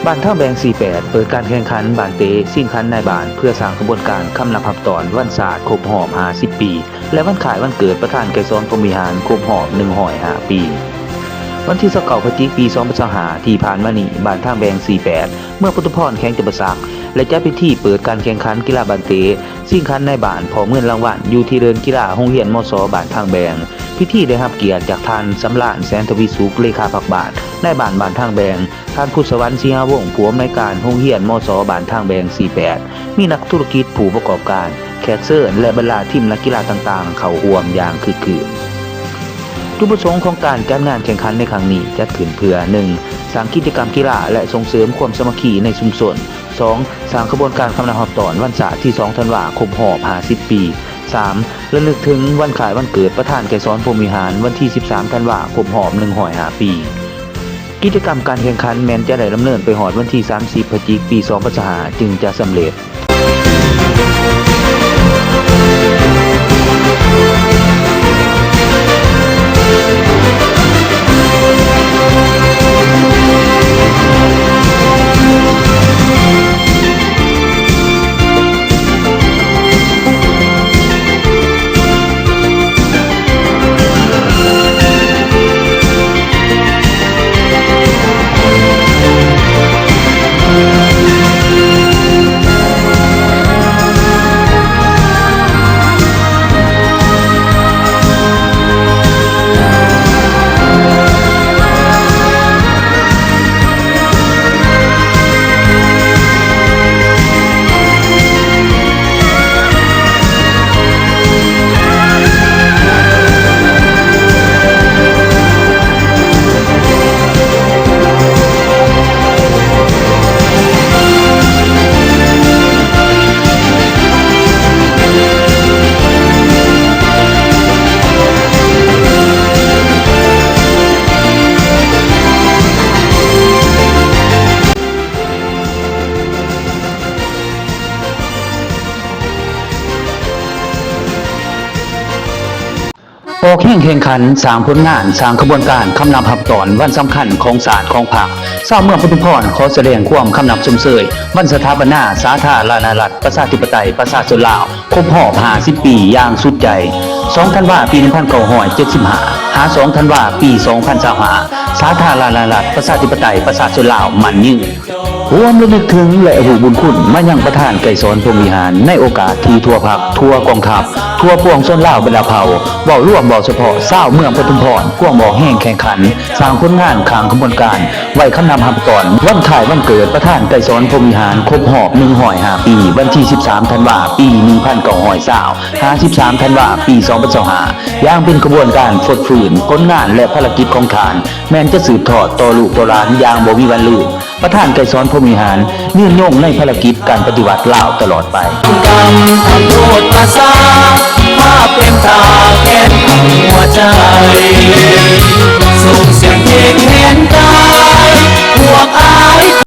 ບ້ານທາງແບງ ສີ່ແປດ ເປີດການແຂ່ງຂັນບ້ານເຕະຊິງຂັນນາຍບ້ານ ເພື່ອສ້າງຂະບວນການຄຳນັບຮັບຕ້ອນວັນຊາດຄົບຮອບ ຫ້າສິບ ປີ ແລະ ວັນຄ້າຍວັນເກີດປະທານໄກສອນ ພົມວິຫານ ຄົບຮອບ ໜຶ່ງຮ້ອຍຫ້າ ປີ. ວັນທີ ຊາວເກົ້າ ພະຈິກ ປີ ສອງພັນຊາວຫ້າ ທີ່ຜ່ານມານີ້, ບ້ານທາງແບງ ສີ່ແປດ ເມືອງປະທຸມພອນ ແຂວງຈຳປາສັກ ແລະ ຈັດພິທີເປີດການແຂ່ງຂັນກິລາບ້ານເຕະຊິງຂັນນາຍບ້ານ ພ້ອມເງິນລາງວັນ ຢູ່ທີ່ເດີ່ນກິລາໂຮງຮຽນ ມສ ບ້ານທາງແບງ. ພິທີໄດ້ຮັບກຽດຈາກທ່ານ ສຳລານ ແສນທະວີສຸກ ເລຂາພັກບ້ານ, ນາຍບ້ານບ້ານທາງແບງ, ທ່ານ ພຸດສະຫວັນ ສີຫາວົງ ຜູ້ອຳນວຍການໂຮງຮຽນ ມສ ບ້ານທາງແບງ ສີ່ແປດ, ມີນັກທຸລະກິດ, ຜູ້ປະກອບການ, ແຂກເຊີນ ແລະ ບັນດາທີມນັກກິລາຕ່າງໆ ເຂົ້າຮ່ວມຢ່າງຄຶກຄື້ນ. ຈຸດປະສົງຂອງການຈັດງານແຂ່ງຂັນໃນຄັ້ງນີ້ ຈັດຂຶ້ນເພື່ອ ໜຶ່ງ ສ້າງກິດຈະກຳກິລາ ແລະ ສົ່ງເສີມຄວາມສາມັກຄີໃນຊຸມຊົນ, ສອງ ສ້າງຂະບວນການຄຳນັບຮັບຕ້ອນວັນຊາດທີ ສອງ ທັນວາ ຄົບຮອບ ຫ້າສິບ ປີ, ສາມ ລະນຶກເຖິງວັນຄ້າຍວັນເກີດປະທານໄກສອນ ພົມວິຫານ ວັນທີ ສິບສາມ ທັນວາ ຄົບຮອບ ໜຶ່ງຮ້ອຍຫ້າ ປີ. ກິດຈະກຳການແຂ່ງຂັນແມ່ນຈະໄດ້ດຳເນີນໄປຮອດວັນທີ ສາມສິບ ພະຈິກ ປີ ສອງພັນຊາວຫ້າ ຈຶ່ງຈະສຳເລັດ. ອອກແຮງແຂ່ງຂັນ, ສ້າງຜົນງານ, ສ້າງຂະບວນການຄຳນັບຮັບຕ້ອນວັນສຳຄັນຂອງຊາດຂອງພັກ. ຊາວເມືອງປະທຸມພອນຂໍສະແດງຄວາມຄຳນັບຊົມເຊີຍວັນສະຖາປະນາສາທາລະນະລັດ ປະຊາທິປະໄຕ ປະຊາຊົນລາວ ຄົບຮອບ ຫ້າສິບ ປີຢ່າງສຸດໃຈ. ສອງ ທັນວາ ປີ ໜຶ່ງພັນເກົ້າຮ້ອຍເຈັດສິບຫ້າ ຫາ ສອງ ທັນວາ ປີ ສອງພັນຊາວຫ້າ ສາທາລະນະລັດ ປະຊາທິປະໄຕ ປະຊາຊົນລາວ ໝັ້ນຍືນ. ຮ່ວມລະນຶກເຖິງ ແລະ ຮູ້ບຸນຄຸນມາຍັງປະທານໄກສອນ ພົມວິຫານ ໃນໂອກາດທີ່ທົ່ວພັກ, ທົ່ວກອງທັບ, ທົ່ວປວງຊົນລາວບັນດາເຜົ່າ, ເວົ້າລວມ, ເວົ້າສະເພາະຊາວເມືອງປະທຸມພອນ ພວມອອກແຮງແຂ່ງຂັນ, ສ້າງຜົນງານຂ້າງຂະບວນການ ໄວ້ຄຳນັບຮັບຕ້ອນວັນຄ້າຍວັນເກີດປະທານໄກສອນ ພົມວິຫານ ຄົບຮອບ ໜຶ່ງຮ້ອຍຫ້າ ປີ ວັນທີ ສິບສາມ ທັນວາ ປີ ໜຶ່ງພັນເກົ້າຮ້ອຍຊາວ ຫາ ສິບສາມ ທັນວາ ປີ ສອງພັນຊາວຫ້າ ຢ່າງເປັນຂະບວນການຟົດຟື້ນຜົນງານ ແລະ ພາລະກິດຂອງທ່ານ ແມ່ນຈະສືບທອດຕໍ່ລູກຕໍ່ຫຼານຢ່າງບໍ່ມີວັນລືມ. ປະທານໄກສອນ ພົມວິຫານ ຍືນຍົງໃນພາລະກິດການປະຕິວັດລາວຕະຫຼອດໄປ. ກຳພັນໂທດພາສາ ພາບເຕັມຕາແກ່ນຫົວໃຈ.